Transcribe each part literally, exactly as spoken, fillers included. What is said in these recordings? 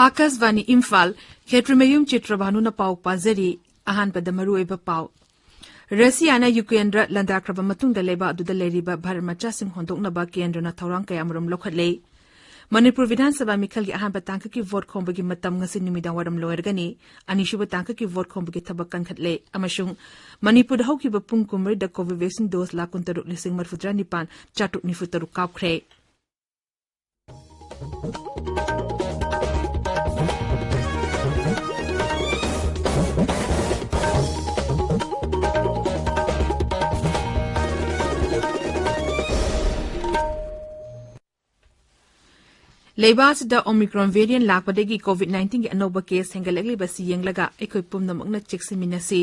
ꯑꯥꯀꯥꯁꯕꯥꯅꯤ ꯏꯝꯐꯥꯜ, ꯈꯦꯇ꯭ꯔꯤꯃꯌꯨꯝ ꯆꯤꯇ꯭ꯔꯚꯥꯅꯨꯅ ꯄꯥꯎ ꯄꯥꯖꯔꯤ꯫ ꯑꯍꯥꯟꯕꯗ ꯃꯔꯨꯑꯣꯏꯕ ꯄꯥꯎ꯫ ꯔꯁꯤꯌꯥꯅ ꯌꯨꯀ꯭ꯔꯦꯟꯗ ꯂꯥꯟꯗꯥꯈ꯭ꯔꯕ ꯃꯇꯨꯡꯗ ꯂꯩꯕꯥꯛ ꯑꯗꯨꯗ ꯂꯩꯔꯤꯕ ꯚꯥꯔꯠ ꯃꯆꯥꯁꯤꯡ ꯍꯣꯟꯗꯣꯛꯅꯕ ꯀꯦꯟꯗ꯭ꯔꯅ ꯊꯧꯔꯥꯡ ꯀꯌꯥꯃꯔꯨꯝ ꯂꯧꯈꯠꯂꯦ꯫ ꯃꯅꯤꯄꯨꯔ ꯕꯤꯙꯥꯟ ꯁꯚꯥ ꯃꯤꯈꯜꯒꯤ ꯑꯍꯥꯟꯕ ꯇꯥꯡꯀꯛꯀꯤ ꯚꯣꯠ ꯈꯣꯝꯕꯒꯤ ꯃꯇꯝ ꯉꯁꯤ ꯅꯨꯃꯤꯗꯥꯡ ꯋꯥꯏꯔꯝ ꯂꯣꯏꯔꯒꯅꯤ꯫ ꯑꯅꯤꯁꯨꯕ ꯇꯥꯡꯀꯛꯀꯤ ꯚꯣꯠ ꯈꯣꯝꯕꯒꯤ ꯊꯕꯛ ꯀꯟꯈꯠꯂꯦ ꯑꯃꯁꯨꯡ ꯃꯅꯤꯄꯨꯔꯗ ꯍꯧꯈꯤꯕ ꯄꯨꯡ ꯀꯨꯟꯃꯔꯤꯗ ꯀꯣꯚꯤꯚꯦꯛꯁꯤꯟ ꯗꯣꯁ ꯂꯥꯈ ꯀꯨꯟꯇꯔꯨꯛ ꯂꯤꯁꯤꯡ ꯃꯔꯤꯐꯨꯇꯔꯥ ꯅꯤꯄꯥꯟ ꯆꯥꯇ꯭ꯔꯨꯛ ꯅꯤꯐꯨꯇꯔꯨꯛ ꯀꯥꯞꯈ꯭ꯔꯦ꯫ ꯂꯩꯕꯥꯛ ꯑꯁꯤꯗ Omicron variant ꯂꯥꯛꯄꯗꯒꯤ COVID nineteen ꯒꯤ ꯑꯅꯧꯕ case ꯍꯦꯟꯒꯠꯂꯛꯂꯤꯕꯁꯤ ꯌꯦꯡꯂꯒ ꯑꯩꯈꯣꯏ ꯄꯨꯝꯅꯃꯛꯅ ꯆꯦꯛꯁꯤꯟꯃꯤꯟꯅꯁꯤ꯫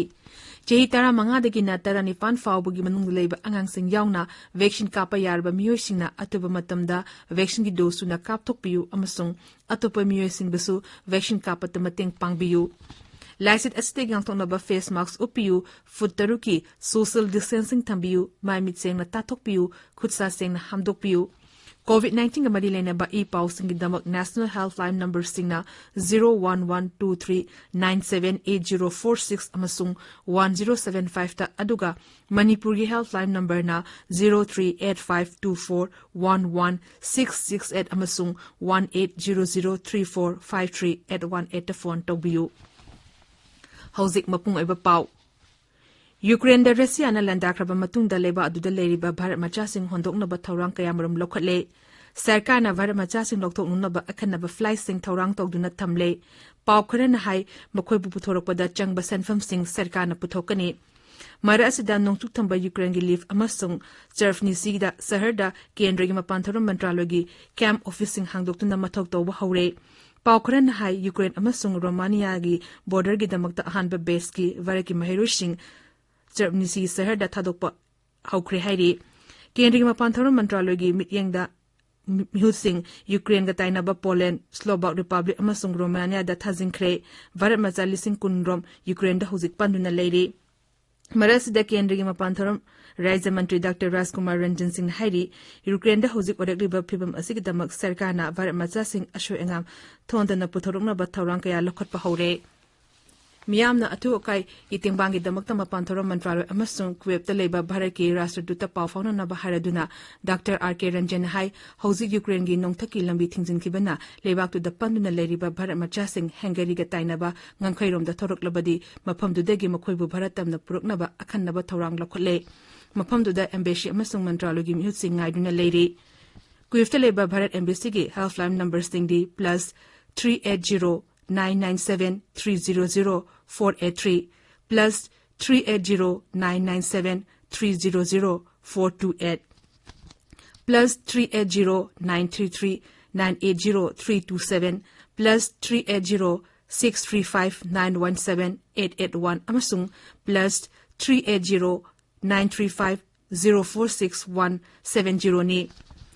ꯆꯍꯤ ꯇꯔꯥꯃꯉꯥꯗꯒꯤꯅ ꯇꯔꯥꯅꯤꯄꯥꯟ ꯐꯥꯎꯕꯒꯤ ꯃꯅꯨꯡꯗ ꯂꯩꯕ ꯑꯉꯥꯡꯁꯤꯡ ꯌꯥꯎꯅ vaccine ꯀꯥꯞꯄ ꯌꯥꯔꯕ ꯃꯤꯑꯣꯏꯁꯤꯡꯅ ꯑꯊꯨꯕ ꯃꯇꯝꯗ vaccine ꯒꯤ dose ꯁꯨꯅ ꯀꯥꯞꯊꯣꯛꯄꯤꯌꯨ ꯑꯃꯁꯨꯡ ꯑꯇꯣꯞꯄ ꯃꯤꯑꯣꯏꯁꯤꯡꯕꯨꯁꯨ vaccine ꯀꯥꯞꯄꯗ ꯃꯇꯦꯡ ꯄꯥꯡꯕꯤꯌꯨ꯫ ꯂꯥꯏꯆꯠ ꯑꯁꯤꯗꯒꯤ ꯉꯥꯛꯊꯣꯛꯅꯕ face mask ꯎꯞꯄꯤꯌꯨ, ꯐꯨꯠ ꯇꯔꯨꯛꯀꯤ social distancing ꯊꯝꯕꯤꯌꯨ, ꯃꯥꯏ ꯃꯤꯠ ꯁꯦꯡꯅ ꯇꯥꯊꯣꯛꯄꯤꯌꯨ, ꯈꯨꯠ ꯁꯥ ꯁꯦꯡꯅ ꯍꯥꯝꯗꯣꯛꯄꯤꯌꯨ꯫ COVID nineteen ꯒ ꯃꯔꯤ ꯂꯩꯅꯕ ꯏ ꯄꯥꯎꯁꯤꯡꯒꯤꯗꯃꯛ National Helpline number ꯁꯤꯡꯅ zero one one two three nine seven eight zero four six ꯑꯃꯁꯨꯡ one zero seven five ꯇ, ꯑꯗꯨꯒ ꯃꯅꯤꯄꯨꯔꯒꯤ helpline number ꯅ zero three eight five two four one one six six eight ꯑꯃꯁꯨꯡ one eight zero zero three four five three eight one eight ꯇ phone ꯇꯧꯕꯤꯌꯨ꯫ ꯍꯧꯖꯤꯛ ꯃꯄꯨꯡ ꯑꯣꯏꯕ ꯄꯥꯎ꯫ ꯌꯨꯀ꯭ꯔꯦꯟꯗ ꯔꯁꯤꯌꯥꯅ ꯂꯥꯟꯗꯥꯈ꯭ꯔꯕ ꯃꯇꯨꯡꯗ ꯂꯩꯕꯥꯛ ꯑꯗꯨꯗ ꯂꯩꯔꯤꯕ ꯚꯥꯔꯠ ꯃꯆꯥꯁꯤꯡ ꯍꯣꯟꯗꯣꯛꯅꯕ ꯊꯧꯔꯥꯡ ꯀꯌꯥꯃꯔꯨꯝ ꯂꯧꯈꯠꯂꯦ꯫ ꯁꯔꯀꯥꯔꯅ ꯚꯥꯔꯠ ꯃꯆꯥꯁꯤꯡ ꯂꯧꯊꯣꯛꯅꯅꯕ ꯑꯈꯟꯅꯕ flight ꯁꯤꯡ ꯊꯧꯔꯥꯡ ꯇꯧꯗꯨꯅ ꯊꯝꯂꯦ꯫ ꯄꯥꯎ ꯈꯔꯅ ꯍꯥꯏ, ꯃꯈꯣꯏꯕꯨ ꯄꯨꯊꯣꯔꯛꯄꯗ ꯆꯪꯕ ꯁꯦꯟꯐꯝꯁꯤꯡ ꯁꯔꯀꯥꯔꯅ ꯄꯨꯊꯣꯛꯀꯅꯤ꯫ ꯃꯔꯛ ꯑꯁꯤꯗ ꯅꯣꯡꯆꯨꯞ ꯊꯪꯕ ꯌꯨꯀ꯭ꯔꯦꯟꯒꯤ ꯂꯤꯚ ꯑꯃꯁꯨꯡ ꯆꯔꯐꯅꯤꯁꯤꯗ ꯁꯍꯔꯗ ꯀꯦꯟꯗ꯭ꯔꯒꯤ ꯃꯄꯥꯟ ꯊꯧꯔꯝ ꯃꯟꯇ꯭ꯔꯥꯂꯣꯏꯒꯤ camp office ꯁꯤꯡ ꯍꯥꯡꯗꯣꯛꯇꯨꯅ ꯃꯊꯧ ꯇꯧꯕ ꯍꯧꯔꯦ꯫ ꯄꯥꯎ ꯈꯔꯅ ꯍꯥꯏ, ꯌꯨꯀ꯭ꯔꯦꯟ ꯑꯃꯁꯨꯡ ꯔꯣꯃꯥꯅꯤꯌꯥꯒꯤ border ꯒꯤꯗꯃꯛꯇ ꯑꯍꯥꯟꯕ batch ꯀꯤ ꯚꯥꯔꯠꯀꯤ ꯃꯍꯩꯔꯣꯏꯁꯤꯡ ꯆꯔꯞꯅꯤꯁꯤ ꯁꯍꯔꯗ ꯊꯥꯗꯣꯛꯄ ꯍꯧꯈ꯭ꯔꯦ ꯍꯥꯏꯔꯤ꯫ ꯀꯦꯟꯗ꯭ꯔꯒꯤ ꯃꯄꯥꯟ ꯊꯧꯔꯝ ꯃꯟꯇ꯭ꯔꯥꯂꯣꯏꯒꯤ ꯃꯤꯠꯌꯦꯡꯗ ꯃꯤ-, ꯃꯤꯍꯨꯠꯁꯤꯡ ꯌꯨꯀ꯭ꯔꯦꯟꯒ ꯇꯥꯏꯅꯕ ꯄꯣꯂꯦꯟ, ꯁ꯭ꯂꯣꯚꯥꯛ ꯔꯤꯄꯕ꯭ꯂꯤꯛ ꯑꯃꯁꯨꯡ ꯔꯣꯃꯥꯅꯤꯌꯥꯗ ꯊꯥꯖꯤꯟꯈ꯭ꯔꯦ꯫ ꯚꯥꯔꯠ ꯃꯆꯥ ꯂꯤꯁꯤꯡ ꯀꯨꯟ ꯔꯣꯝ ꯌꯨꯀ꯭ꯔꯦꯟꯗ ꯍꯧꯖꯤꯛ ꯄꯟꯗꯨꯅ ꯂꯩꯔꯤ꯫ ꯃꯔꯛꯁꯤꯗ ꯀꯦꯟꯗ꯭ꯔꯒꯤ ꯃꯄꯥꯟ ꯊꯧꯔꯝ ꯔꯥꯖ꯭ꯌ ꯃꯟꯇ꯭ꯔꯤ ꯗꯥꯛꯇꯔ ꯔꯥꯖꯀꯨꯃꯥꯔ ꯔꯟꯖꯟ ꯁꯤꯡꯅ ꯍꯥꯏꯔꯤ, ꯌꯨꯀ꯭ꯔꯦꯟꯗ ꯍꯧꯖꯤꯛ ꯑꯣꯏꯔꯛꯂꯤꯕ ꯐꯤꯕꯝ ꯑꯁꯤꯒꯤꯗꯃꯛ ꯁꯔꯀꯥꯔꯅ ꯚꯥꯔꯠ ꯃꯆꯥꯁꯤꯡ ꯑꯁꯣꯏ ꯑꯉꯥꯝ ꯊꯣꯛꯍꯟꯗꯅ ꯄꯨꯊꯣꯔꯛꯅꯕ ꯊꯧꯔꯥꯡ ꯀꯌꯥ ꯂꯧꯈꯠꯄ ꯍꯧꯔꯦ꯫ ꯃꯤꯌꯥꯝꯅ ꯑꯊꯨ ꯑꯀꯥꯏꯒꯤ ꯇꯦꯡꯕꯥꯡꯒꯤꯗꯃꯛꯇ ꯃꯄꯥꯟ ꯊꯧꯔꯝ ꯃꯟꯇ꯭ꯔꯥꯂꯣꯏ ꯑꯃꯁꯨꯡ ꯀ꯭ꯋꯦꯞꯇ ꯂꯩꯕ ꯚꯥꯔꯠꯀꯤ ꯔꯥꯁꯇ꯭ꯔꯗꯨꯇ ꯄꯥꯎ ꯐꯥꯎꯅꯅꯕ ꯍꯥꯏꯔꯗꯨꯅ ꯗꯥꯛꯇꯔ ꯑꯥꯔ ꯀꯦ ꯔꯟꯖꯟꯅ ꯍꯥꯏ, ꯍꯧꯖꯤꯛ ꯌꯨꯀ꯭ꯔꯦꯟꯒꯤ ꯅꯣꯡꯊꯛꯀꯤ ꯂꯝꯕꯤ ꯊꯤꯡꯖꯤꯟꯈꯤꯕꯅ ꯂꯩꯕꯥꯛꯇꯨꯗ ꯄꯟꯗꯨꯅ ꯂꯩꯔꯤꯕ ꯚꯥꯔꯠ ꯃꯆꯥꯁꯤꯡ ꯍꯪꯒꯦꯔꯤꯒ ꯇꯥꯏꯅꯕ ꯉꯝꯈꯩꯔꯣꯝꯗ ꯊꯣꯔꯛꯂꯕꯗꯤ ꯃꯐꯝꯗꯨꯗꯒꯤ ꯃꯈꯣꯏꯕꯨ ꯚꯥꯔꯠ ꯇꯝꯅ ꯄꯨꯔꯛꯅꯕ ꯑꯈꯟꯅꯕ ꯊꯧꯔꯥꯡ ꯂꯧꯈꯠꯂꯦ꯫ ꯃꯐꯝꯗꯨꯗ ꯑꯦꯝꯕꯦꯁꯤ ꯑꯃꯁꯨꯡ ꯃꯟꯇ꯭ꯔꯥꯂꯣꯏꯒꯤ ꯃꯤꯍꯨꯠꯁꯤꯡ ꯉꯥꯏꯗꯨꯅ ꯂꯩꯔꯤ꯫ ꯀ꯭ꯋꯦꯞꯇ ꯂꯩꯕ ꯚꯥꯔꯠ ꯑꯦꯝꯕꯦꯁꯤꯒꯤ ꯍꯦꯜꯞꯂꯥꯏꯟ ꯅꯝꯕꯔꯁꯤꯡꯗꯤ plus three eight zero nine nine seven three zero zero four eight three, plus three eight zero nine nine seven three zero zero four two eight, plus three eight zero nine three three nine eight zero three two seven, plus three eight zero six three five nine one seven eight eight one ꯑꯃꯁꯨꯡ plus three eight zero nine three five zero four six one seven ꯖꯤꯔꯣꯅꯤ꯫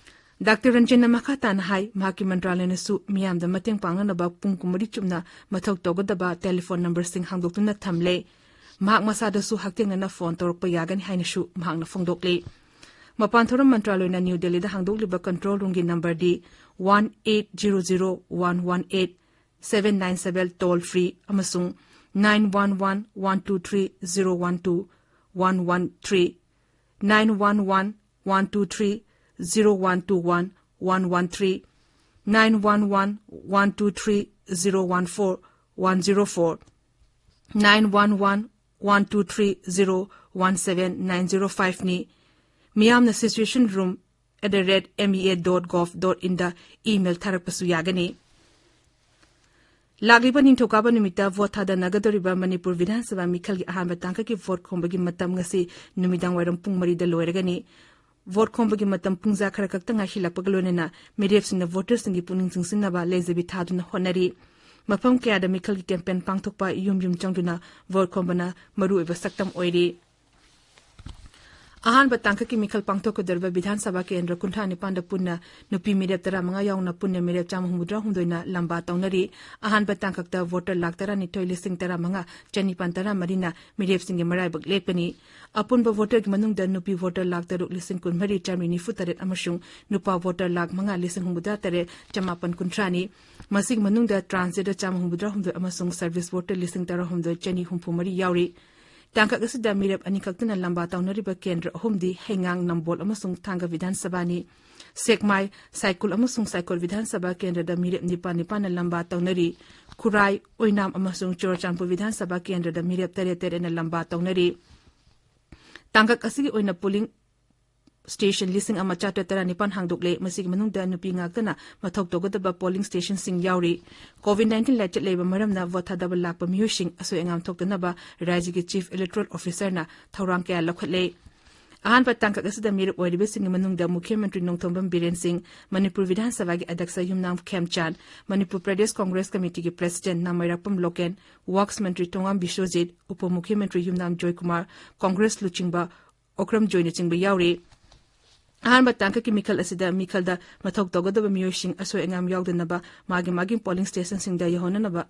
Doctor ꯔꯟꯖꯟꯅ ꯃꯈꯥ ꯇꯥꯅ ꯍꯥꯏ, ꯃꯍꯥꯛꯀꯤ ꯃꯟꯇ꯭ꯔꯥꯂꯌꯅꯁꯨ ꯃꯤꯌꯥꯝꯗ ꯃꯇꯦꯡ ꯄꯥꯡꯅꯅꯕ ꯄꯨꯡ ꯀꯨꯟꯃꯔꯤ ꯆꯨꯞꯅ ꯃꯊꯧ ꯇꯧꯒꯗꯕ ꯇꯦꯂꯤꯐꯣꯟ ꯅꯝꯕꯔꯁꯤꯡ ꯍꯥꯡꯗꯣꯛꯇꯨꯅ ꯊꯝꯂꯦ꯫ ꯃꯍꯥꯛ ꯃꯁꯥꯗꯁꯨ ꯍꯛꯊꯦꯡꯅꯅ ꯐꯣꯟ ꯇꯧꯔꯛꯄ ꯌꯥꯒꯅꯤ ꯍꯥꯏꯅꯁꯨ ꯃꯍꯥꯛꯅ ꯐꯣꯡꯗꯣꯛꯂꯤ꯫ ꯃꯄꯥꯟ ꯊꯧꯔꯝ ꯃꯟꯇ꯭ꯔꯥꯂꯣꯏꯅ ꯅ꯭ꯌꯨ ꯗꯦꯜꯂꯤꯗ ꯍꯥꯡꯗꯣꯛꯂꯤꯕ ꯀꯟꯇ꯭ꯔꯣꯜ ꯔꯨꯝꯒꯤ ꯅꯝꯕꯔꯗꯤ one eight zero zero one one eight seven nine seven toll free ꯑꯃꯁꯨꯡ nine one one one two three zero one two one one three, nine one one one two three zero one two one one one three, nine one one one two three zero one four one zero four, nine one one one two three zero one seven nine zero ꯐꯥꯏꯚꯅꯤ꯫ ꯃꯤꯌꯥꯝꯅ situation room at the rate M E A dot gov dot inꯗ email ꯊꯥꯔꯛꯄꯁꯨ ꯌꯥꯒꯅꯤ꯫ ꯂꯥꯛꯂꯤꯕ ꯅꯤꯡꯊꯧꯀꯥꯕ ꯅꯨꯃꯤꯠꯇ vote ꯊꯥꯗꯅꯒꯗꯧꯔꯤꯕ Manipur ꯕꯤꯙꯥꯟ ꯁꯚꯥ ꯃꯤꯈꯜꯒꯤ ꯑꯍꯥꯟꯕ ꯇꯥꯡꯀꯛꯀꯤ vote ꯈꯣꯝꯕꯒꯤ ꯃꯇꯝ ꯉꯁꯤ ꯅꯨꯃꯤꯗꯥꯡ ꯋꯥꯏꯔꯝ ꯄꯨꯡ ꯃꯔꯤꯗ ꯂꯣꯏꯔꯒꯅꯤ꯫ ꯚꯣꯠ ꯈꯣꯝꯕꯒꯤ ꯃꯇꯝ ꯄꯨꯡꯖꯥ ꯈꯔ ꯈꯛꯇ ꯉꯥꯏꯁꯤꯜꯂꯛꯄꯒ ꯂꯣꯏꯅꯅ ꯃꯤꯔꯦꯞꯁꯤꯡꯅ ꯚꯣꯇꯔꯁꯤꯡꯒꯤ ꯄꯨꯛꯅꯤꯡ ꯆꯤꯡꯁꯤꯟꯅꯕ ꯂꯩꯖꯕꯤ ꯊꯥꯗꯨꯅ ꯍꯣꯠꯅꯔꯤ꯫ ꯃꯐꯝ ꯀꯌꯥꯗ ꯃꯤꯈꯜꯒꯤ ꯀꯦꯝꯄꯦꯟ ꯄꯥꯡꯊꯣꯛꯄ, ꯌꯨꯝ ꯌꯨꯝ ꯆꯪꯗꯨꯅ ꯚꯣꯠ ꯈꯣꯝꯕꯅ ꯃꯔꯨꯑꯣꯏꯕ ꯁꯛꯇꯝ ꯑꯣꯏꯔꯤ꯫ ꯑꯍꯥꯟꯕ ꯇꯥꯡꯀꯛꯀꯤ ꯃꯤꯈꯜ ꯄꯥꯡꯊꯣꯛꯀꯗꯧꯔꯤꯕ ꯕꯤꯙꯥꯟ ꯁꯚꯥ ꯀꯦꯟꯗ꯭ꯔ ꯀꯨꯟꯊ꯭ꯔꯥ ꯅꯤꯄꯥꯟꯗ ꯄꯨꯟꯅ ꯅꯨꯄꯤ ꯃꯤꯔꯦꯞ ꯇꯔꯥꯃꯉꯥ ꯌꯥꯎꯅ ꯄꯨꯟꯅ ꯃꯤꯔꯦꯞ ꯆꯥꯝꯃ ꯍꯨꯝꯐꯨꯇꯔꯥꯍꯨꯝꯗꯣꯏꯅ ꯂꯝꯕꯥ ꯇꯧꯅꯔꯤ꯫ ꯑꯍꯥꯟꯕ ꯇꯥꯡꯀꯛꯇ ꯚꯣꯇꯔ ꯂꯥꯈ ꯇꯔꯥꯅꯤꯊꯣꯏ ꯂꯤꯁꯤꯡ ꯇꯔꯥꯃꯉꯥ ꯆꯅꯤꯄꯥꯟ ꯇꯔꯥꯃꯔꯤꯅ ꯃꯤꯔꯦꯞꯁꯤꯡꯒꯤ ꯃꯔꯥꯏꯕꯛ ꯂꯦꯞꯀꯅꯤ꯫ ꯑꯄꯨꯟꯕ ꯚꯣꯇꯔꯒꯤ ꯃꯅꯨꯡꯗ ꯅꯨꯄꯤ ꯚꯣꯇꯔ ꯂꯥꯈ ꯇꯔꯨꯛ ꯂꯤꯁꯤꯡ ꯀꯨꯟꯃꯔꯤ ꯆꯥꯃꯔꯤ ꯅꯤꯐꯨ ꯇꯔꯦꯠ ꯑꯃꯁꯨꯡ ꯅꯨꯄꯥ ꯚꯣꯇꯔ ꯂꯥꯈ ꯃꯉꯥ ꯂꯤꯁꯤꯡ ꯍꯨꯝꯐꯨꯇꯔꯥ ꯇꯔꯦꯠ ꯆꯃꯥꯄꯟ ꯀꯨꯟꯊ꯭ꯔꯥꯅꯤ꯫ ꯃꯁꯤꯒꯤ ꯃꯅꯨꯡꯗ ꯇ꯭ꯔꯥꯟꯁꯖꯦꯟꯗꯔ ꯆꯥꯝꯃ ꯍꯨꯝꯐꯨꯇꯔꯥꯍꯨꯝꯗꯣꯏ ꯑꯃꯁꯨꯡ ꯁꯔꯚꯤꯁ ꯚꯣꯇꯔ ꯂꯤꯁꯤꯡ ꯇꯔꯥꯍꯨꯝꯗꯣꯏ ꯆꯅꯤ ꯍꯨꯝꯐꯨ ꯃꯔꯤ ꯌꯥꯎꯔꯤ꯫ ꯇꯥꯡꯀꯛ ꯑꯁꯤꯗ ꯃꯤꯔꯦꯞ ꯑꯅꯤꯈꯛꯇꯅ ꯂꯝꯕꯥ ꯇꯧꯅꯔꯤꯕ ꯀꯦꯟꯗ꯭ꯔ ꯑꯍꯨꯝꯗꯤ ꯍꯩꯉꯥꯡ, ꯅꯝꯕꯣꯜ ꯑꯃꯁꯨꯡ ꯊꯥꯡꯒ ꯕꯤꯙꯥꯟ ꯁꯚꯥꯅꯤ꯫ ꯁꯦꯛꯃꯥꯏ, ꯁꯥꯏꯀꯨꯜ ꯑꯃꯁꯨꯡ ꯁꯥꯏꯀꯣꯜ ꯕꯤꯙꯥꯟ ꯁꯚꯥ ꯀꯦꯟꯗ꯭ꯔꯗ ꯃꯤꯔꯦꯞ ꯅꯤꯄꯥꯟ ꯅꯤꯄꯥꯟꯅ ꯂꯝꯕꯥ ꯇꯧꯅꯔꯤ꯫ ꯈꯨꯔꯥꯏ, ꯑꯣꯏꯅꯥꯝ ꯑꯃꯁꯨꯡ ꯆꯨꯔꯆꯥꯟꯄꯨꯔ ꯕꯤꯙꯥꯟ ꯁꯚꯥ ꯀꯦꯟꯗ꯭ꯔꯗ ꯃꯤꯔꯦꯞ ꯇꯔꯦꯠ ꯇꯔꯦꯠꯅ ꯂꯝꯕꯥ ꯇꯧꯅꯔꯤ꯫ ꯇꯥꯡꯀꯛ ꯑꯁꯤꯒꯤ ꯑꯣꯏꯅ ꯄꯣꯂꯤꯡ ꯁ꯭ꯇꯦꯁꯟ ꯂꯤꯁꯤꯡ ꯑꯃ ꯆꯥꯇ꯭ꯔꯦꯠ ꯇꯔꯥꯅꯤꯄꯥꯟ ꯍꯥꯡꯗꯣꯛꯂꯦ꯫ ꯃꯁꯤꯒꯤ ꯃꯅꯨꯡꯗ ꯅꯨꯄꯤ ꯉꯥꯛꯇꯅ ꯃꯊꯧ ꯇꯧꯒꯗꯕ ꯄꯣꯂꯤꯡ ꯁ꯭ꯇꯦꯁꯟꯁꯤꯡ ꯌꯥꯎꯔꯤ꯫ ꯀꯣꯚꯤꯗ ꯅꯥꯏꯟꯇꯤꯟ ꯂꯥꯏꯆꯠ ꯂꯩꯕ ꯃꯔꯝꯅ ꯚꯣꯠ ꯊꯥꯗꯕ ꯂꯥꯛꯄ ꯃꯤꯑꯣꯏꯁꯤꯡ ꯑꯁꯣꯏ ꯑꯉꯥꯝ ꯊꯣꯛꯇꯅꯕ ꯔꯥꯖ꯭ꯌꯒꯤ ꯆꯤꯐ ꯏꯂꯦꯛꯇꯣꯔꯦꯜ ꯑꯣꯐꯤꯁꯔꯅ ꯊꯧꯔꯥꯡ ꯀꯌꯥ ꯂꯧꯈꯠꯂꯦ꯫ ꯑꯍꯥꯟꯕ ꯇꯥꯡꯀꯛ ꯑꯁꯤꯗ ꯃꯤꯔꯦꯞ ꯑꯣꯏꯔꯤꯕꯁꯤꯡꯒꯤ ꯃꯅꯨꯡꯗ ꯃꯨꯈ꯭ꯌ ꯃꯟꯇ꯭ꯔꯤ ꯅꯣꯡꯊꯣꯝꯕꯝ ꯕꯤꯔꯦꯟ ꯁꯤꯡ, ꯃꯅꯤꯄꯨꯔ ꯕꯤꯙꯥꯟ ꯁꯚꯥꯒꯤ ꯑꯗ꯭ꯌꯛꯁ ꯌꯨꯝꯅꯥꯝ ꯈꯦꯝꯆꯥꯟ, ꯃꯅꯤꯄꯨꯔ ꯄ꯭ꯔꯗꯦꯁ ꯀꯣꯡꯒ꯭ꯔꯦꯁ ꯀꯃꯤꯇꯤꯒꯤ ꯄ꯭ꯔꯦꯁꯤꯗꯦꯟꯠ ꯅꯥꯃꯩꯔꯥꯛꯄꯝ ꯂꯣꯀꯦꯟ, ꯋꯥꯔꯛꯁ ꯃꯟꯇ꯭ꯔꯤ ꯊꯣꯉꯥꯝ ꯕꯤꯁ꯭ꯋꯖꯤꯠ, ꯎꯄ ꯃꯨꯈ꯭ꯌ ꯃꯟꯇ꯭ꯔꯤ ꯌꯨꯝꯅꯥꯝ ꯖꯣꯏꯀꯨꯃꯥꯔ, ꯀꯣꯡꯒ꯭ꯔꯦꯁ ꯂꯨꯆꯤꯡꯕ ꯑꯣꯀ꯭ꯔꯝ ꯖꯣꯏꯅꯆꯤꯡꯕ ꯌꯥꯎꯔꯤ꯫ ꯑꯍꯥꯟꯕ ꯇꯥꯡꯀꯛꯀꯤ ꯃꯤꯈꯜ ꯑꯁꯤꯗ ꯃꯤꯈꯜꯗ ꯃꯊꯧ ꯇꯧꯒꯗꯕ ꯃꯤꯑꯣꯏꯁꯤꯡ ꯑꯁꯣꯏ ꯑꯉꯥꯝ ꯌꯥꯎꯗꯅꯕ ꯃꯥꯒꯤ ꯃꯥꯒꯤ ꯄꯣꯂꯤꯡ ꯁ꯭ꯇꯦꯁꯟꯁꯤꯡꯗ ꯌꯧꯍꯟꯅꯅꯕ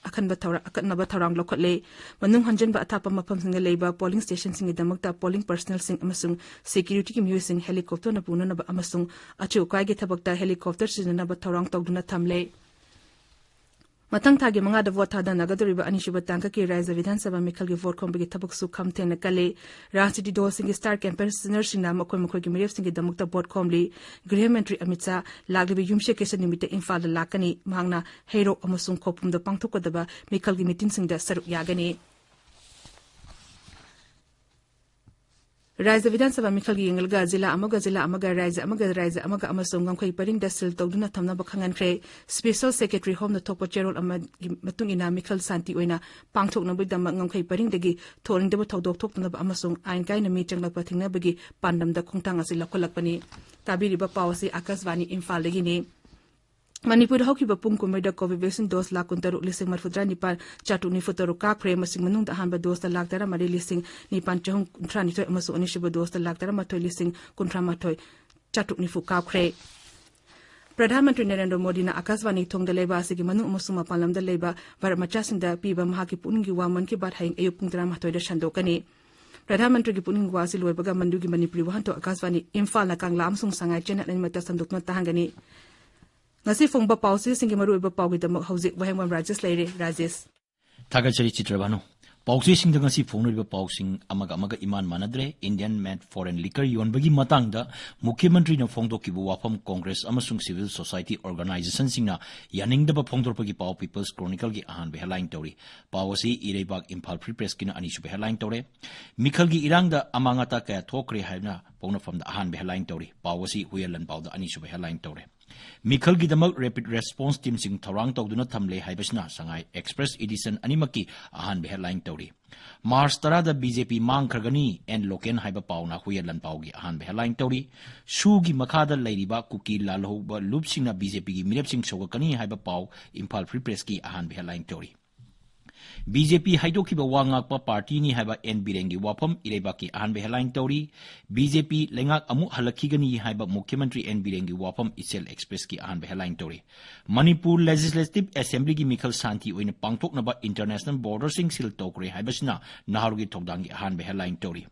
ꯑꯈꯟꯕ ꯊꯧꯔꯥ-, ꯑꯀꯟꯅꯕ ꯊꯧꯔꯥꯡ ꯂꯧꯈꯠꯂꯦ꯫ ꯃꯅꯨꯡ ꯍꯟꯖꯤꯟꯕ ꯑꯊꯥꯞꯄ ꯃꯐꯝꯁꯤꯡꯗ ꯂꯩꯕ ꯄꯣꯂꯤꯡ ꯁ꯭ꯇꯦꯁꯟꯁꯤꯡꯒꯤꯗꯃꯛꯇ ꯄꯣꯂꯤꯡ ꯄꯔꯁꯅꯦꯜꯁꯤꯡ ꯑꯃꯁꯨꯡ ꯁꯦꯀ꯭ꯌꯨꯔꯤꯇꯤꯒꯤ ꯃꯤꯑꯣꯏꯁꯤꯡ ꯍꯦꯂꯤꯀꯣꯞꯇꯔꯅ ꯄꯨꯅꯅꯕ ꯑꯃꯁꯨꯡ ꯑꯆꯨ ꯑꯀꯥꯏꯒꯤ ꯊꯕꯛꯇ ꯍꯦꯂꯤꯀꯣꯞꯇꯔ ꯁꯤꯖꯤꯟꯅꯅꯕ ꯊꯧꯔꯥꯡ ꯇꯧꯗꯨꯅ ꯊꯝꯂꯦ꯫ ꯃꯊꯪ ꯊꯥꯒꯤ ꯃꯉꯥꯗ ꯚꯣꯠ ꯊꯥꯗꯅꯒꯗꯧꯔꯤꯕ ꯑꯅꯤꯁꯨꯕ ꯇꯥꯡꯀꯛꯀꯤ ꯔꯥꯖ꯭ꯌ ꯕꯤꯙꯥꯟ ꯁꯚꯥ ꯃꯤꯈꯜꯒꯤ ꯚꯣꯠ ꯈꯣꯝꯕꯒꯤ ꯊꯕꯛꯁꯨ ꯈꯝ ꯊꯦꯡꯅ ꯀꯜꯂꯤ꯫ ꯔꯥꯖꯅꯤꯇꯤ ꯗꯜꯁꯤꯡꯒꯤ ꯁ꯭ꯇꯥꯔ ꯀꯦꯝꯄꯦꯟꯅꯔꯁꯤꯡꯅ ꯃꯈꯣꯏ ꯃꯈꯣꯏꯒꯤ ꯃꯤꯔꯦꯞꯁꯤꯡꯒꯤꯗꯃꯛꯇ ꯚꯣꯠ ꯈꯣꯝꯂꯤ꯫ ꯒ꯭ꯔꯤꯍ ꯃꯟꯇ꯭ꯔꯤ ꯑꯃꯤꯠ ꯁꯥꯍ, ꯂꯥꯛꯂꯤꯕ ꯌꯨꯝꯁꯀꯩꯁ ꯅꯨꯃꯤꯠꯇ ꯏꯝꯐꯥꯜꯗ ꯂꯥꯛꯀꯅꯤ꯫ ꯃꯍꯥꯛꯅ ꯍꯩꯔꯣꯛ ꯑꯃꯁꯨꯡ ꯈꯧꯄꯨꯝꯗ ꯄꯥꯡꯊꯣꯛꯀꯗꯕ ꯃꯤꯈꯜꯒꯤ ꯃꯤꯇꯤꯟꯁꯤꯡꯗ ꯁꯔꯨꯛ ꯌꯥꯒꯅꯤ꯫ ꯔꯥꯖ꯭ꯌ ꯕꯤꯙꯥꯟ ꯁꯚꯥ ꯃꯤꯈꯜꯒꯤ ꯌꯦꯡꯂꯒ ꯖꯤꯂꯥ ꯑꯃꯒ ꯖꯤꯂꯥ ꯑꯃꯒ, ꯔꯥꯖ꯭ꯌ ꯑꯃꯒ ꯔꯥꯖ꯭ꯌ ꯑꯃꯒ ꯑꯃꯁꯨꯡ ꯉꯝꯈꯩ ꯄꯔꯤꯡꯗ ꯁꯤꯜ ꯇꯧꯗꯨꯅ ꯊꯝꯅꯕ ꯈꯪꯍꯟꯈ꯭ꯔꯦ꯫ ꯁ꯭ꯄꯦꯁꯦꯜ ꯁꯦꯀ꯭ꯔꯦꯇꯔꯤ ꯍꯣꯝꯅ ꯊꯣꯛꯄ ꯆꯦꯔꯣꯜ ꯑꯃꯒꯤ ꯃꯇꯨꯡ ꯏꯟꯅ ꯃꯤꯈꯜ ꯁꯥꯟꯇꯤ ꯑꯣꯏꯅ ꯄꯥꯡꯊꯣꯛꯅꯕꯒꯤꯗꯃꯛ ꯉꯝꯈꯩ ꯄꯔꯤꯡꯗꯒꯤ ꯊꯣꯛꯍꯟꯅꯤꯡꯗꯕ ꯊꯧꯗꯣꯛ ꯊꯣꯛꯇꯅꯕ ꯑꯃꯁꯨꯡ ꯑꯥꯏꯟ ꯀꯥꯏꯅ ꯃꯤ ꯆꯪꯂꯛꯄ ꯊꯤꯡꯅꯕꯒꯤ ꯄꯥꯟꯗꯝꯗ ꯈꯣꯡꯊꯥꯡ ꯑꯁꯤ ꯂꯧꯈꯠꯂꯛꯄꯅꯤ꯫ ꯇꯥꯕꯤꯔꯤꯕ ꯄꯥꯎ ꯑꯁꯤ ꯑꯥꯀꯥꯁꯕꯥꯅꯤ ꯏꯝꯐꯥꯜꯗꯒꯤꯅꯤ꯫ ꯃꯅꯤꯄꯨꯔꯗ ꯍꯧꯈꯤꯕ ꯄꯨꯡ ꯀꯨꯟꯃꯔꯤꯗ ꯀꯣꯚꯤꯚꯦꯛꯁꯤꯟ ꯗꯣꯁ ꯂꯥꯈ ꯀꯨꯟꯇꯔꯨꯛ ꯂꯤꯁꯤꯡ ꯃꯔꯤꯐꯨꯇꯔꯥ ꯅꯤꯄꯥꯜ ꯆꯥꯇ꯭ꯔꯨꯛ ꯅꯤꯐꯨꯇꯔꯨꯛ ꯀꯥꯞꯈ꯭ꯔꯦ꯫ ꯃꯁꯤꯒꯤ ꯃꯅꯨꯡꯗ ꯑꯍꯥꯟꯕ ꯗꯣꯁꯇ ꯂꯥꯈ ꯇꯔꯥꯃꯔꯤ ꯂꯤꯁꯤꯡ ꯅꯤꯄꯥꯜ ꯆꯍꯨꯝ ꯀꯨꯟꯊ꯭ꯔꯥꯅꯤꯊꯣꯏ ꯑꯃꯁꯨꯡ ꯑꯅꯤꯁꯨꯕ ꯗꯣꯁꯇ ꯂꯥꯈ ꯇꯔꯥꯃꯥꯊꯣꯏ ꯂꯤꯁꯤꯡ ꯀꯨꯟꯊ꯭ꯔꯥꯃꯥꯊꯣꯏ ꯆꯥꯇ꯭ꯔꯨꯛ ꯅꯤꯐꯨ ꯀꯥꯞꯈ꯭ꯔꯦ꯫ ꯄ꯭ꯔꯙꯥꯟ ꯃꯟꯇ꯭ꯔꯤ ꯅꯔꯦꯟꯗ꯭ꯔ ꯃꯣꯗꯤꯅ ꯑꯀꯥꯁꯕꯥꯅꯤ ꯊꯣꯡꯗ ꯂꯩꯕ ꯑꯁꯤꯒꯤ ꯃꯅꯨꯡ ꯑꯃꯁꯨꯡ ꯃꯄꯥꯟ ꯂꯝꯗ ꯂꯩꯕ ꯚꯥꯔꯠ ꯃꯆꯥꯁꯤꯡꯗ ꯄꯤꯕ ꯃꯍꯥꯛꯀꯤ ꯄꯨꯛꯅꯤꯡꯒꯤ ꯋꯥ ꯃꯟ ꯀꯤ ꯕꯥꯠ ꯍꯌꯦꯡ ꯑꯌꯨꯛ ꯄꯨꯡ ꯇꯔꯥꯃꯥꯊꯣꯏꯗ ꯁꯟꯗꯣꯛꯀꯅꯤ꯫ ꯄ꯭ꯔꯙꯥꯟ ꯃꯟꯇ꯭ꯔꯤꯒꯤ ꯄꯨꯛꯅꯤꯡꯒꯤ ꯋꯥ ꯑꯁꯤ ꯂꯣꯏꯕꯒ ꯃꯗꯨꯒꯤ ꯃꯅꯤꯄꯨꯔꯤ ꯋꯥꯍꯟꯊꯣꯛ ꯑꯀꯥꯁꯕꯥꯅꯤ ꯏꯝꯐꯥꯜꯅ ꯀꯪꯂꯥ ꯑꯃꯁꯨꯡ ꯁꯉꯥꯏ ꯆꯦꯅꯦꯜ ꯑꯅꯤꯃꯛꯇ ꯁꯟꯗꯣꯛꯇꯨꯅ ꯇꯥꯍꯟꯒꯅꯤ꯫ ꯉꯁꯤ ꯐꯣꯡꯕ ꯄꯥꯎꯆꯦꯁꯤꯡꯒꯤ ꯃꯔꯨꯑꯣꯏꯕ ꯄꯥꯎꯒꯤꯗꯃꯛ ꯍꯧꯖꯤꯛ ꯋꯥꯍꯦꯡꯕꯝ ꯔꯥꯖꯦꯁ ꯂꯩꯔꯦ꯫ ꯔꯥꯖꯦꯁ꯫ ꯊꯥꯒꯠꯆꯔꯤ ꯆꯤꯇ꯭ꯔꯚꯥꯅꯨ꯫ ꯄꯥꯎꯆꯦꯁꯤꯡꯗ ꯉꯁꯤ ꯐꯣꯡꯂꯤꯕ ꯄꯥꯎꯁꯤꯡ ꯑꯃꯒ ꯑꯃꯒ ꯏꯃꯥꯟ ꯃꯥꯟꯅꯗ꯭ꯔꯦ꯫ Indian Made Foreign Liquor ꯌꯣꯟꯕꯒꯤ ꯃꯇꯥꯡꯗ ꯃꯨꯈ꯭ꯌ ꯃꯟꯇ꯭ꯔꯤꯅ ꯐꯣꯡꯗꯣꯛꯈꯤꯕ ꯋꯥꯐꯝ ꯀꯣꯡꯒ꯭ꯔꯦꯁ ꯑꯃꯁꯨꯡ civil society organizationꯁꯤꯡꯅ ꯌꯥꯅꯤꯡꯗꯕ ꯐꯣꯡꯗꯣꯔꯛꯄꯒꯤ ꯄꯥꯎ People's Chronicleꯒꯤ ꯑꯍꯥꯟꯕ headline ꯇꯧꯔꯤ꯫ ꯄꯥꯎ ꯑꯁꯤ ꯏꯔꯩꯕꯥꯛ ꯏꯝꯐꯥꯜ Free Pressꯀꯤꯅ ꯑꯅꯤꯁꯨꯕ headline ꯇꯧꯔꯦ꯫ ꯃꯤꯈꯜꯒꯤ ꯏꯔꯥꯡꯗ ꯑꯃꯥꯡ ꯑꯇꯥ ꯀꯌꯥ ꯊꯣꯛꯈ꯭ꯔꯦ ꯍꯥꯏꯅ ꯄꯣꯛꯅꯐꯝꯗ ꯑꯍꯥꯟꯕ headline ꯇꯧꯔꯤ꯫ ꯄꯥꯎ ꯑꯁꯤ ꯍꯨꯏꯌꯦꯟ ꯂꯥꯟꯄꯥꯎꯗ ꯑꯅꯤꯁꯨꯕ headline ꯇꯧꯔꯦ꯫ ꯃꯤꯈꯜꯒꯤꯗꯃꯛ rapid response teamꯁꯤꯡ ꯊꯧꯔꯥꯡ ꯇꯧꯗꯨꯅ ꯊꯝꯂꯦ ꯍꯥꯏꯕꯁꯤꯅ ꯁꯉꯥꯏ Express edition ꯑꯅꯤꯃꯛꯀꯤ ꯑꯍꯥꯟꯕ headline ꯇꯧꯔꯤ꯫ ꯃꯥꯔꯆ ꯇꯔꯥꯗ BJP ꯃꯥꯡꯈ꯭ꯔꯒꯅꯤ, ꯑꯦꯟ ꯂꯣꯀꯦꯟ ꯍꯥꯏꯕ ꯄꯥꯎꯅ ꯍꯨꯏꯌꯦꯟ ꯂꯥꯟꯄꯥꯎꯒꯤ ꯑꯍꯥꯟꯕ headline ꯇꯧꯔꯤ꯫ ꯁꯨꯒꯤ ꯃꯈꯥꯗ ꯂꯩꯔꯤꯕ ꯀꯨꯀꯤ ꯂꯥꯜꯍꯧꯕ ꯂꯨꯞꯁꯤꯡꯅ BJPꯒꯤ ꯃꯤꯔꯦꯞꯁꯤꯡ ꯁꯧꯒꯠꯀꯅꯤ ꯍꯥꯏꯕ ꯄꯥꯎ ꯏꯝꯐꯥꯜ Free Pressꯀꯤ ꯑꯍꯥꯟꯕ headline ꯇꯧꯔꯤ꯫ BJP ꯍꯥꯏꯗꯣꯛꯈꯤꯕ ꯋꯥ ꯉꯥꯛꯄ partyꯅꯤ ꯍꯥꯏꯕ ꯑꯦꯟ ꯕꯤꯔꯦꯟꯒꯤ ꯋꯥꯐꯝ ꯏꯔꯩꯕꯥꯛꯀꯤ ꯑꯍꯥꯟꯕ headline ꯇꯧꯔꯤ꯫ BJP ꯂꯩꯉꯥꯛ ꯑꯃꯨꯛ ꯍꯜꯂꯛꯈꯤꯒꯅꯤ ꯍꯥꯏꯕ ꯃꯨꯈ꯭ꯌ ꯃꯟꯇ꯭ꯔꯤ ꯑꯦꯟ ꯕꯤꯔꯦꯟꯒꯤ ꯋꯥꯐꯝ ꯏꯆꯦꯜ Expressꯀꯤ ꯑꯍꯥꯟꯕ headline ꯇꯧꯔꯤ꯫ ꯃꯅꯤꯄꯨꯔ Legislative Assemblyꯒꯤ ꯃꯤꯈꯜ ꯁꯥꯟꯇꯤ ꯑꯣꯏꯅ ꯄꯥꯡꯊꯣꯛꯅꯕ international borderꯁꯤꯡ seal ꯇꯧꯈ꯭ꯔꯦ ꯍꯥꯏꯕꯁꯤꯅ ꯅꯍꯥꯔꯣꯜꯒꯤ ꯊꯧꯗꯥꯡꯒꯤ ꯑꯍꯥꯟꯕ headline ꯇꯧꯔꯤ꯫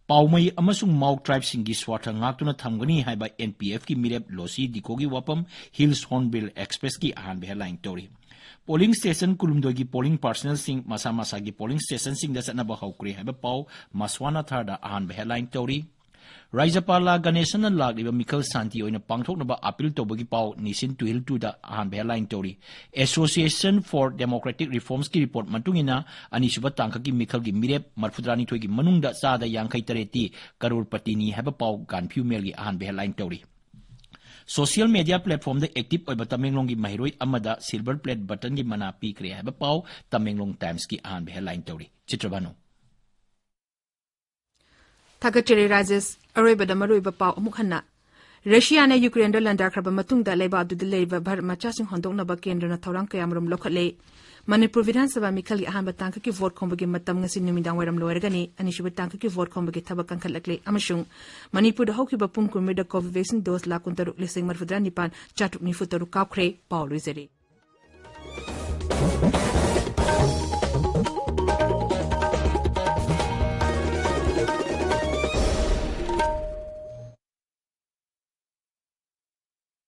ꯄꯥꯎꯃꯩ ꯑꯃꯁꯨꯡ ꯃꯥꯎ tribeꯁꯤꯡꯒꯤ ꯁ꯭ꯋꯥꯔꯊ ꯉꯥꯛꯇꯨꯅ ꯊꯝꯒꯅꯤ ꯍꯥꯏꯕ NPFꯀꯤ ꯃꯤꯔꯦꯞ ꯂꯣꯁꯤ ꯗꯤꯀꯣꯒꯤ ꯋꯥꯐꯝ Hills Hornbill Expressꯀꯤ ꯑꯍꯥꯟꯕ headline ꯇꯧꯔꯤ꯫ Polling station ꯀꯨꯟꯍꯨꯝꯗꯣꯏꯒꯤ polling personnelꯁꯤꯡ ꯃꯁꯥ ꯃꯁꯥꯒꯤ polling stationꯁꯤꯡꯗ ꯆꯠꯅꯕ ꯍꯧꯈ꯭ꯔꯦ ꯍꯥꯏꯕ ꯄꯥꯎ ꯃꯁ꯭ꯋꯥꯅꯥꯊꯥꯔꯗ ꯑꯍꯥꯟꯕ headline ꯇꯧꯔꯤ꯫ ꯔꯥꯖ꯭ꯌꯄꯥꯂꯥ ꯒꯅꯦꯁꯟꯅ ꯂꯥꯛꯂꯤꯕ ꯃꯤꯈꯜ ꯁꯥꯟꯇꯤ ꯑꯣꯏꯅ ꯄꯥꯡꯊꯣꯛꯅꯕ appeal ꯇꯧꯕꯒꯤ ꯄꯥꯎ ꯅꯤꯁꯤꯟ ꯇꯨꯍꯤꯜ ꯇꯨꯗ ꯑꯍꯥꯟꯕ headline ꯇꯧꯔꯤ꯫ Association for Democratic Reformsꯀꯤ report ꯃꯇꯨꯡ ꯏꯟꯅ ꯑꯅꯤꯁꯨꯕ ꯇꯥꯡꯀꯛꯀꯤ ꯃꯤꯈꯜꯒꯤ ꯃꯤꯔꯦꯞ ꯃꯔꯤꯐꯨꯇꯔꯥꯅꯤꯊꯣꯏꯒꯤ ꯃꯅꯨꯡꯗ ꯆꯥꯗ ꯌꯥꯡꯈꯩ ꯇꯔꯦꯠꯇꯤ ꯀꯔꯣꯔꯄꯇꯤꯅꯤ ꯍꯥꯏꯕ ꯄꯥꯎ ꯒꯥꯟꯐꯤꯌꯨ ꯃꯦꯜꯒꯤ ꯑꯍꯥꯟꯕ headline ꯇꯧꯔꯤ꯫ Social media platformꯗ active ꯑꯣꯏꯕ ꯇꯃꯦꯡꯂꯣꯡꯒꯤ ꯃꯍꯩꯔꯣꯏ ꯑꯃꯗ silver play buttonꯒꯤ ꯃꯅꯥ ꯄꯤꯈ꯭ꯔꯦ ꯍꯥꯏꯕ ꯄꯥꯎ ꯇꯃꯦꯡꯂꯣꯡ Timesꯀꯤ ꯑꯍꯥꯟꯕ headline ꯇꯧꯔꯤ꯫ ꯆꯤꯇ꯭ꯔꯚꯥꯅꯨ꯫ ꯊꯥꯒꯠꯆꯔꯤ ꯔꯥꯖꯦꯁ꯫ ꯑꯔꯣꯏꯕꯗ ꯃꯔꯨꯑꯣꯏꯕ ꯄꯥꯎ ꯑꯃꯨꯛ ꯍꯟꯅ꯫ ꯔꯁꯤꯌꯥꯅ ꯌꯨꯀ꯭ꯔꯦꯟꯗ ꯂꯥꯟꯗꯥꯈ꯭ꯔꯕ ꯃꯇꯨꯡꯗ ꯂꯩꯕꯥꯛ ꯑꯗꯨꯗ ꯂꯩꯔꯤꯕ ꯚꯥꯔꯠ ꯃꯆꯥꯁꯤꯡ ꯍꯣꯟꯗꯣꯛꯅꯕ ꯀꯦꯟꯗ꯭ꯔꯅ ꯊꯧꯔꯥꯡ ꯀꯌꯥꯃꯔꯨꯝ ꯂꯧꯈꯠꯂꯦ꯫ ꯃꯅꯤꯄꯨꯔ ꯕꯤꯙꯥꯟ ꯁꯚꯥ ꯃꯤꯈꯜꯒꯤ ꯑꯍꯥꯟꯕ ꯇꯥꯡꯀꯛꯀꯤ ꯚꯣꯠ ꯈꯣꯝꯕꯒꯤ ꯃꯇꯝ ꯉꯁꯤ ꯅꯨꯃꯤꯗꯥꯡ ꯋꯥꯏꯔꯝ ꯂꯣꯏꯔꯒꯅꯤ꯫ ꯑꯅꯤꯁꯨꯕ ꯇꯥꯡꯀꯛꯀꯤ ꯚꯣꯠ ꯈꯣꯝꯕꯒꯤ ꯊꯕꯛ ꯀꯟꯈꯠꯂꯛꯂꯦ ꯑꯃꯁꯨꯡ ꯃꯅꯤꯄꯨꯔꯗ ꯍꯧꯈꯤꯕ ꯄꯨꯡ ꯀꯨꯟꯃꯔꯤꯗ ꯀꯣꯚꯤꯚꯦꯛꯁꯤꯟ ꯗꯣꯁ ꯂꯥꯈ ꯀꯨꯟꯇꯔꯨꯛ ꯂꯤꯁꯤꯡ ꯃꯔꯤꯐꯨꯇꯔꯥ ꯅꯤꯄꯥꯟ ꯆꯥꯇ꯭ꯔꯨꯛ ꯅꯤꯐꯨ ꯇꯔꯨꯛ ꯀꯥꯞꯈ꯭ꯔꯦ꯫ ꯄꯥꯎ ꯂꯣꯏꯖꯔꯦ꯫